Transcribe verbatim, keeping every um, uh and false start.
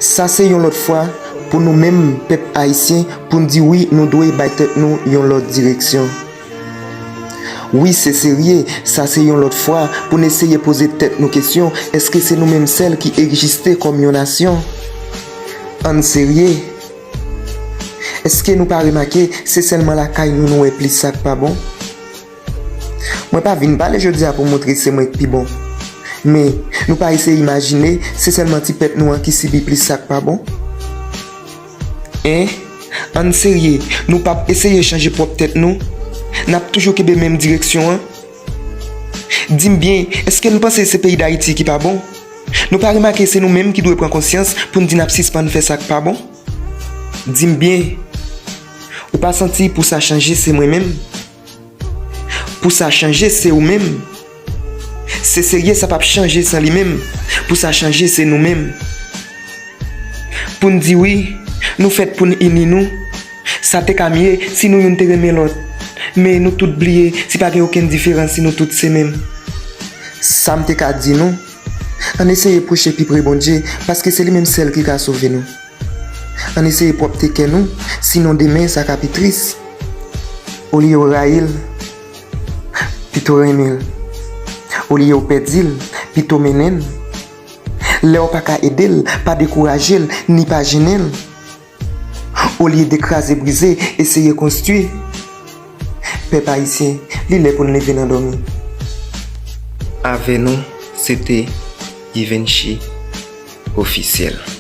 Sa se yon lòt fwa pou nou menm pèp ayisyen pou n di wi, nou dwe bay tèt nou yon lòt direksyon. Wi, se serye, sa se yon lòt fwa pou n eseye poze tèt nou kesyon, èske se nou menm sèl ki egziste kòm yon nasyon? Ann serye. Èske nou pa remake se sèlman lakay nou nou wè plis sa k pa bon? Mwen pa vin pale jodi a pou montre se mwen k pi bon. Men, nou pa eseye imajine se sèlman ti pèp nou an ki sibi plis sa k pa bon? En? Ann serye, nou p ap eseye chanje pwòp tèt nou? N ap toujou kenbe menm direksyon an? Di m byen, èske n panse se peyi Dayiti ki pa bon? Nou pa remake se nou menm ki dwe pran konsyans pou n di n ap sispann fè sa k pa bon? Di m byen, ou pa santi pou sa chanje se mwen menm? Pou sa chanje se ou menm? Se serye, sa p ap chanje san li menm. Pou sa chanje se nou menm. Pou n di wi, nou fèt pou n ini nou. Sa te ka mye si nou youn te renmen lòt. Men nou tout bliye si pa gen okenn diferans si nou tout se menm. Sa m te ka di nou, ann eseye pwoche pi pre Bondye, paske se li menm sèl ki ka sove nou. Ann eseye pwòpte kè nou, sinon demen sa ka pi tris. Olye w rayi l, pito renmen l. Olye w pèdi l, pito mennen l. Lè w pa ka ede l, pa dekouraje l, ni pa jennen l. Olye de kraze brize, eseye konstwi. Pèp ayisyen, li lè pou n leve nan dòmi. Avè nou, se te Givenchy Ofisyèl.